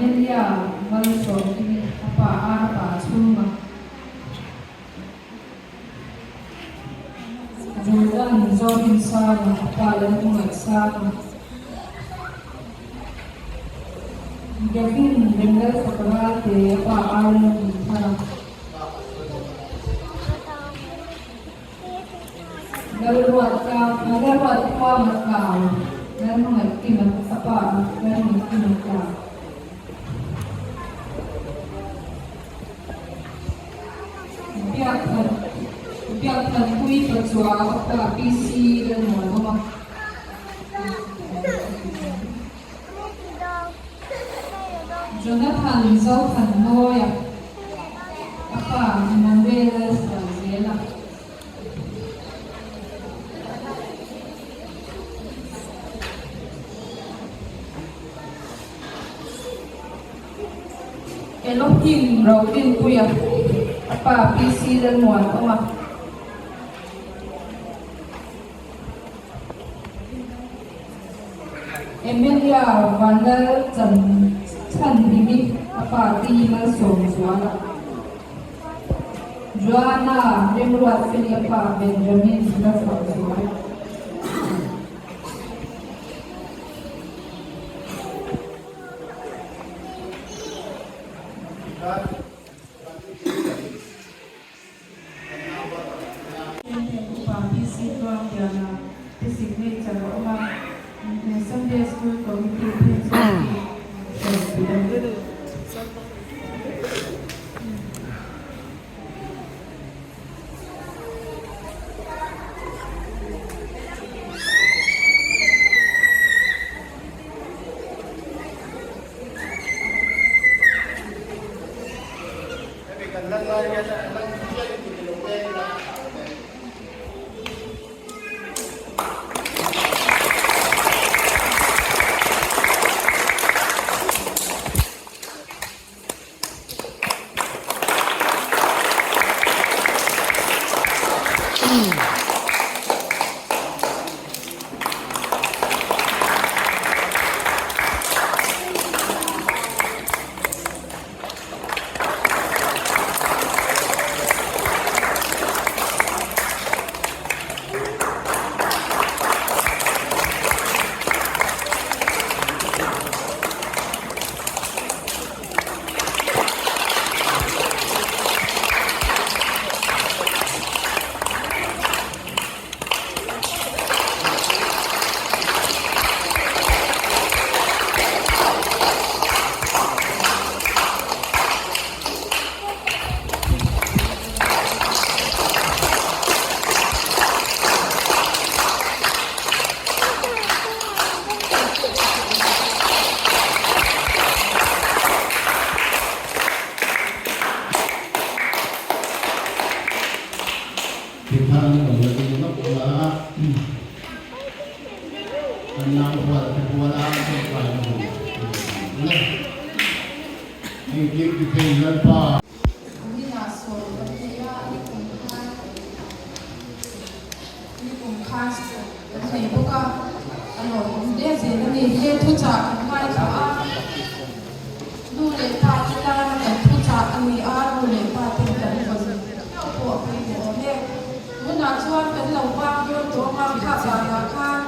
Amelia Malsawmkimi a pa Arpa chhunga. Jordan Zorinsanga'n a pa Lalhmangaihsanga. Gavin Remlalfakaralte a pa Arlalhmunthara. Lalruatka Lalruatkhua Matlau Lalhmangaihkima a pa Lalhmangaihkima Tlau. Biakthan Biakthanpui Pachuau a pa PC Lalmuanawma. Jonathan Zothanmawia a pa Emmanuel Lalhruaizela. Elohim Rodinpuia a pa PC Lalmuanawma. Emilia Vanlal Chan Chhanhimi a pa T Malsawmzuala, Joanna Remruatfeli a pa Benjamin Lalhruaizuala. Heng upa PC Tluangliana te signature a awm a, Sunday School Committee phei chuan hei hruai pui a ni. Tikhan lo la ding lawk la kan nau hual te hual a tawngtai na hun le engkim ti thei Lalpa. Kuminah sawi kan nei a, nikum khan nikum khan sawi kan nei bawk a, a lawmawm hle zel a ni. He thuchah kan ngaithla a, nu leh pa te tana kan thuchah a ni a, nu leh pa ten kan vawn theuh pawh a pawimawh awm e. Tunah chuan kan lo bak dawn tawh ang a, kha zanah khan.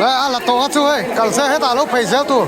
Le a la tawh a chu hei kal se hetah lo phei zel tur.